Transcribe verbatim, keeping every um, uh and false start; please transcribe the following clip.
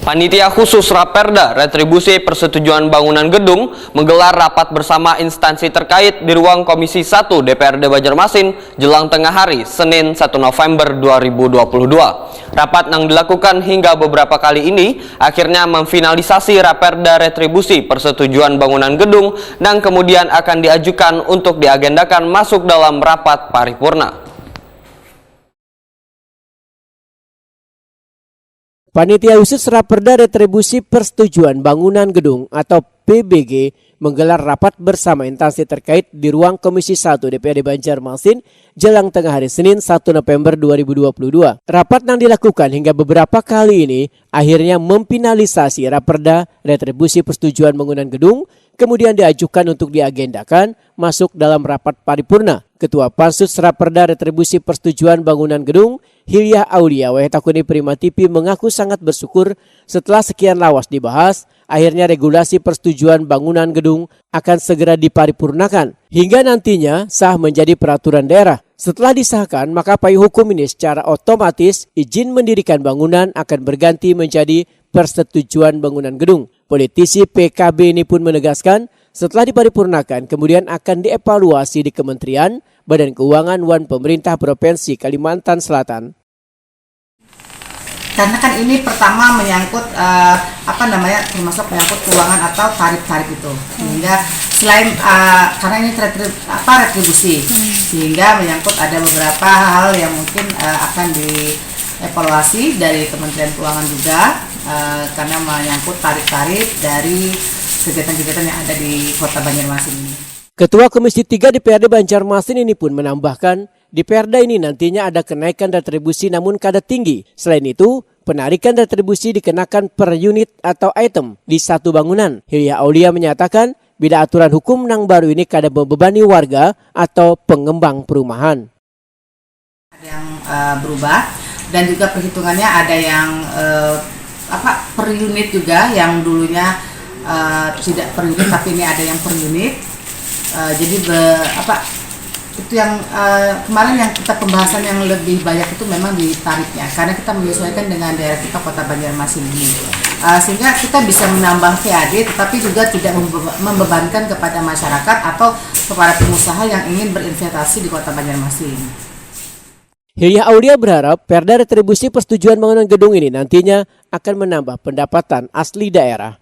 Panitia Khusus Raperda Retribusi Persetujuan Bangunan Gedung menggelar rapat bersama instansi terkait di ruang Komisi satu D P R D Banjarmasin jelang tengah hari, Senin satu November dua ribu dua puluh dua. Rapat yang dilakukan hingga beberapa kali ini akhirnya memfinalisasi Raperda Retribusi Persetujuan Bangunan Gedung yang kemudian akan diajukan untuk diagendakan masuk dalam rapat paripurna. Panitia Khusus Raperda Retribusi Persetujuan Bangunan Gedung atau P B G menggelar rapat bersama instansi terkait di ruang Komisi satu D P R D Banjarmasin jelang tengah hari Senin satu November dua ribu dua puluh dua. Rapat yang dilakukan hingga beberapa kali ini akhirnya memfinalisasi Raperda Retribusi Persetujuan Bangunan Gedung, kemudian diajukan untuk diagendakan masuk dalam rapat paripurna. Ketua Pansus Raperda Retribusi Persetujuan Bangunan Gedung, Hilyah Aulia, wayah takuni Prima T V, mengaku sangat bersyukur setelah sekian lawas dibahas, akhirnya regulasi persetujuan bangunan gedung akan segera diparipurnakan hingga nantinya sah menjadi peraturan daerah. Setelah disahkan, maka payung hukum ini secara otomatis izin mendirikan bangunan akan berganti menjadi persetujuan bangunan gedung. Politisi P K B ini pun menegaskan, setelah diparipurnakan, kemudian akan dievaluasi di kementerian, badan keuangan, wan pemerintah Provinsi Kalimantan Selatan. Karena kan ini pertama menyangkut uh, apa namanya, termasuk menyangkut keuangan atau tarif-tarif itu, sehingga selain uh, karena ini apa, retribusi, sehingga menyangkut ada beberapa hal yang mungkin uh, akan dievaluasi dari Kementerian Keuangan juga uh, karena menyangkut tarif-tarif dari kegiatan-kegiatan yang ada di Kota Banjarmasin ini. Ketua Komisi tiga D P R D Banjarmasin ini pun menambahkan, di Perda ini nantinya ada kenaikan retribusi namun kada tinggi. Selain itu, penarikan retribusi dikenakan per unit atau item di satu bangunan. Hilyah Aulia menyatakan, bila aturan hukum nang baru ini kada membebani warga atau pengembang perumahan. Ada yang uh, berubah dan juga perhitungannya ada yang uh, apa per unit juga, yang dulunya uh, tidak per unit tapi ini ada yang per unit. Uh, jadi be, apa itu yang uh, kemarin yang kita pembahasan yang lebih banyak itu memang di tarifnya, karena kita menyesuaikan dengan daerah kita, Kota Banjarmasin ini. Uh, sehingga kita bisa menambah V A D tetapi juga tidak membebankan kepada masyarakat atau kepada pengusaha yang ingin berinvestasi di Kota Banjarmasin. Hilyah Aulia berharap Perda Retribusi Persetujuan Bangunan Gedung ini nantinya akan menambah pendapatan asli daerah.